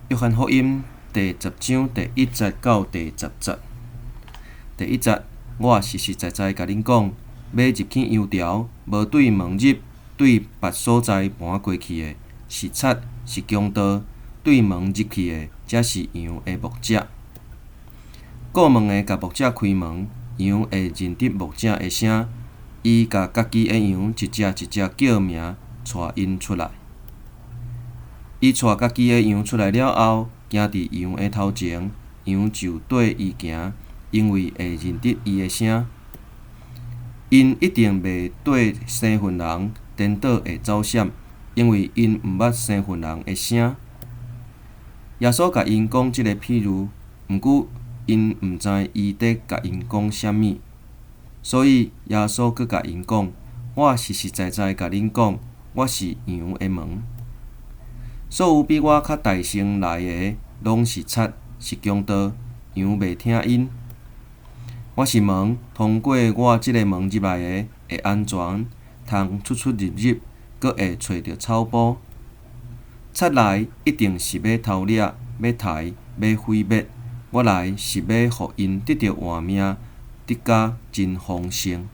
約翰福音第十章第一節到第十節。第一節，我實實在在共恁講，欲入去羊牢，無對門入，對別所在盤過去的，是賊，是強盜；對門入去的，才是羊的牧者。顧門的共牧者開門，羊會認得牧者的聲，伊共家己的羊一隻一隻叫名，帶𪜶出來。伊帶家己的羊出來了後，行佇羊的頭前，羊就綴伊行，因為會認得伊的聲。𪜶一定袂綴生份人顛倒會走閃，因為𪜶毋捌生份人的聲。耶穌共𪜶講這个譬喻，毋過𪜶毋知伊佇共𪜶講啥物。所以耶穌閣共𪜶講：我實實在在共恁講，我是羊的門。所有比我較大先來的，攏是賊，是強盜，羊袂聽𪜶。我是門，通過我這个門入來的，會安全，通出出入入，閣會揣著草埔。賊來一定是欲偷掠、欲刣、欲毀滅。我來是欲予𪜶得著活命，得甲真豐盛。